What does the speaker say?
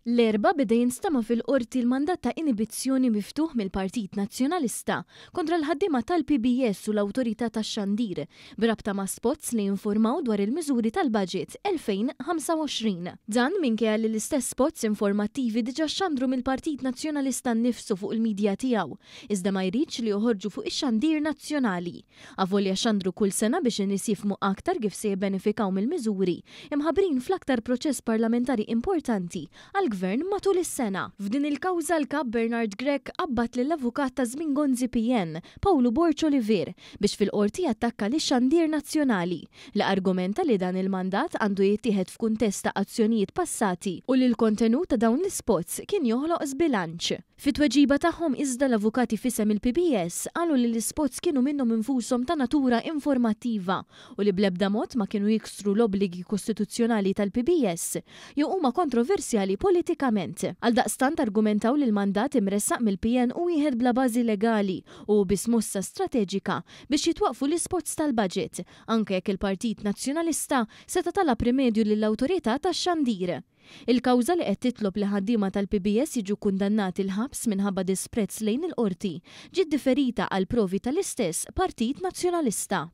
L-Erbgħa beda jinstema' fil-Qorti l-mandat ta' inibizzjoni miftuħ mill-Partit Nazzjonalista kontra l-ħaddiema tal-PBS u l-Awtorità tax-Xandir b'rabta ma' spots li jinformaw dwar il-miżuri tal-Budget 2025. Dan minkejja li l-istess spots informattivi diġà xxandru mill-Partit Nazzjonalista nnifsu fuq il-midja tiegħu, iżda ma jridx li joħorġu fuq ix-xandir nazzjonali. Avolja xandru kull sena biex in-nies jifhmu aktar kif se jibbenefikaw mill-miżuri imħabbrin fl-aktar proċess parlamentari importanti għall-Gvern matul is-sena. F'din il-kawża l-Kap Bernard Grech qabbad lill-avukat ta' żmien Gonzi PN, Pawlu Borg Olivier, biex fil-Qorti jattakka lix-xandir nazzjonali, li argumenta li dan il-mandat għandu jittieħed f'kuntest ta' azzjonijiet passati u li l-kontenut ta' dawn l-ispots kien joħloq żbilanċ. Fit-tweġiba tagħhom iżda l-avukati f'isem il-PBS qalu li l-ispots kienu minnhom infushom ta' natura informattiva u li bl-ebda mod ma kienu jiksru l-obbligi kostituzzjonali tal-PBS jew huma kontroversjali politikament. Għaldaqstant argumentaw li l-mandat imressaq mill-PN hu wieħed bla bażi legali u hu biss mossa strateġika biex jitwaqqfu l-ispots tal-budget, anke jekk il-Partit Nazzjonalista seta' talab rimedju lill-Awtorità tax-Xandir. Il-kawża li qed titlob li ħaddiema tal-PBS jiġu kkundannati l-ħabs minħabba disprezz lejn il-Qorti ġiet diferita għall-provi tal-istess Partit Nazzjonalista.